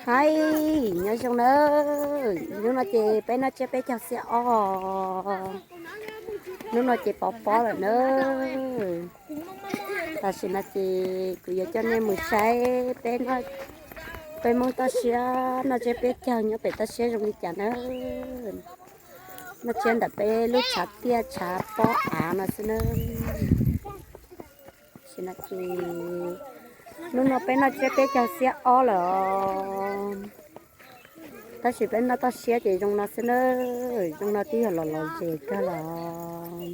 Hais, nyob zoo nawb, hnub no ces peb noj tsiab peb caug xiab ob, hnub no ces pov pob lawm nawb. Tam sim no ces kuv yuav coj nej mus saib peb, peb Hmoob toj siab noj tsiab peb caug nyob pem toj siab zoo li cas nawb. Noj tsiab ntawm peb lub tshav tiaj tshav pob av no xwb nawb. Tam sim no ces hnub no peb noj tsiab peb caug xiab ob lawm os. Tab sis peb noj toj siab ces zoo no xwb nawb, zoo no twb yog los lom zem kawg lawm.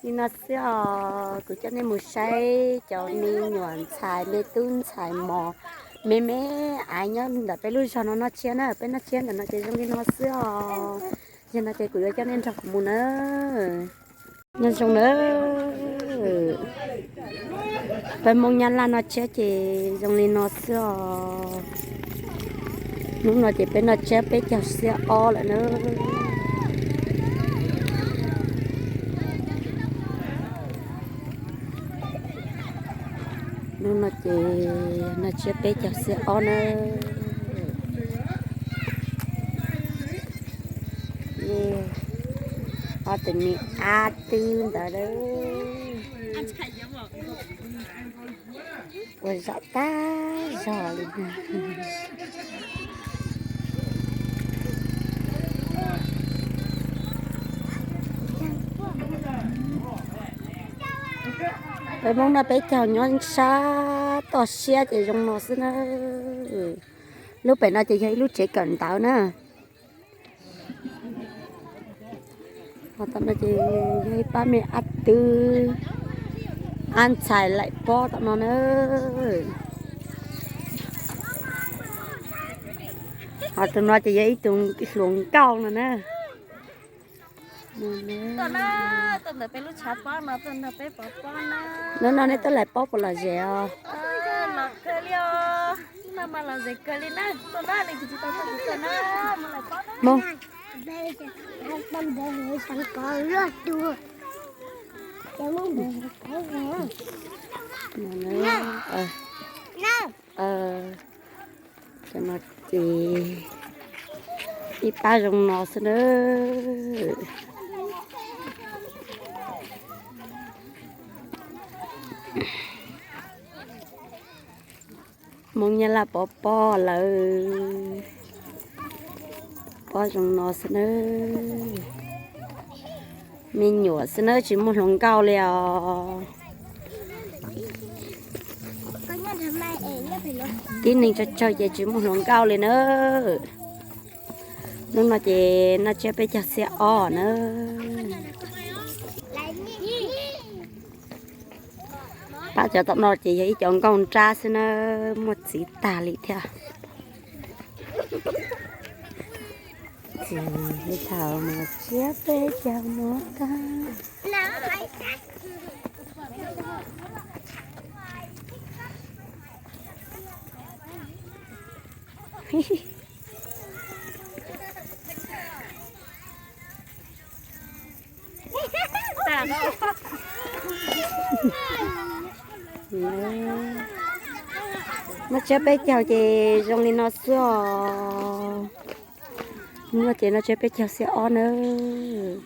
Li no xwb os, kuv coj nej mus saib cov me nyuam ntxhais me tub ntxhais mos me me aiv nyob ntawm peb lub zos no noj tsiab na, peb noj tsiab ntawm no ces zoo li no xwb os. Yog no ces kuv yuav coj nej nrog kuv mus na. Nyob zoo nawb, peb Hmoob Nyab Laj noj tsiab ces zoo li no xwb os. Hnub no ces peb noj tsiab peb caug xiab ob lawm nawb. Hnub no ces noj tsiab peb caug xiab ob nawb. Ob tug me ab twb ntawd ua zom tag zog li. Peb Hmoob noj peb caug nyob sab toj siab ces zoo no xwb na. Lub pem no ces yog ib lub tsev kawm ntawv na. Ho tom no ces yog ib pab me ab twb, ab ntxhais laim pob tom no na. Ho tus no ces yog ib tug hluas nkauj no na. Hnub no nej tuaj laim pob puas lom zem os? Cov no ces ib pab zoo no xwb na. Hmoob Nyab Laj pov pob lawm, pob zoo no xwb nawb. Me nyuam xwb nawb, tsis muaj hluas nkauj li os. Tib neeg tsawg tsawg ces tsis muaj hluas nkauj li nawb. Hnub no ces noj tsiab peb caug xiab ob nawb. Pab cov tom no ces yog ib cov nkauj nrab xwb na, muaj txiv tag li thiab. Txiv li thaum mus tsiab peb caug mus tag. Noj tsiab peb caug ces zoo li no xwb os. Hnub no ces noj tsiab peb caug xiab ob nawb.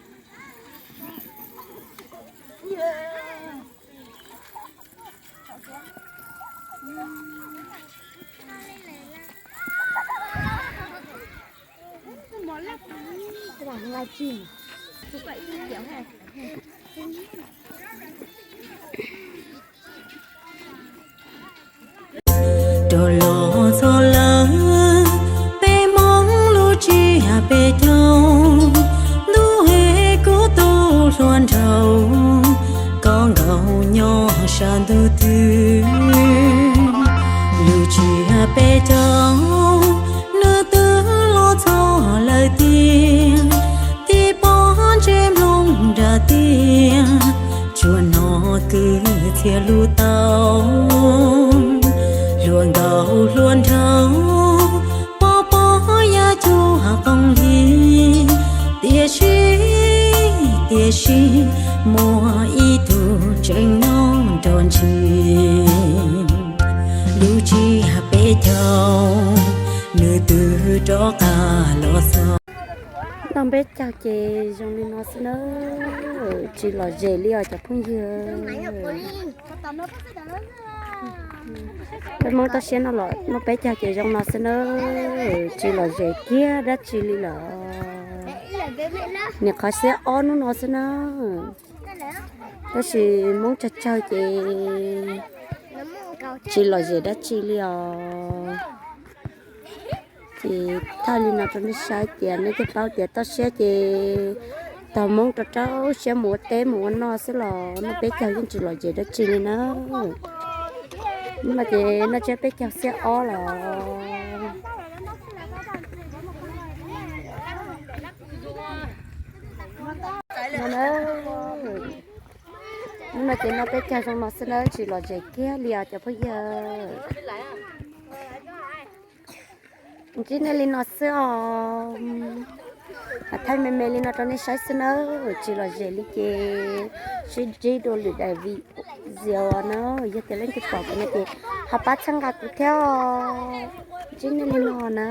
Rov los txog lawm, peb Hmoob lub tsiab peb caug, ntuj es kuv tus hluas nraug, koj nkaum nyob sab ntuj twg. Lub tsiab peb caug, nws twb los txog lawm tiag, tib pob ntsej mloog nram tiaj, tsuas hnov kwv txhiaj lub tau. Hluas nkauj hluas nraug, pov pob yaj cuag qoob li, tiam sis, tiam sis, muaj ib tug tseem nyob nrog ntsis. Lub tsiab peb caug, Rov qab los xwb. Noj peb caug ces zoo li no xwb na, tsis lom zem li os cov phooj ywg. Peb Hmoob toj siab no los noj peb caug ces zoo no xwb na, tsis lom zem kiag dab tsi li lawm. Nim qhov xiab ob hnub no xwb na, tab sis Hmoob tsawg tsawg ces tsis lom zem dab tsi li os. Ces thaij li no rau nej saib tias nej thiaj paub tias toj siab ces tog Hmoob rau rau siab mus ua teb mus ua noj xwb los noj peb caug yeej tsis lom zem dab tsi li na. Hnub no ces noj tsiab peb caug xiab ob los no na. Hnub no ces noj peb caug zoo no xwb na, tsis lom zem kiag li os cov phooj ywg. Ntsib nej li no xwb os. Thaij me me li no rau nej saib xwb na, tsis lom zem li ces sib ntsib dua lwm daim video na. Yog tias leej twg pom kuv no ces ho pab txhawb nqa kuv thiab os. Ntsib nej li no na.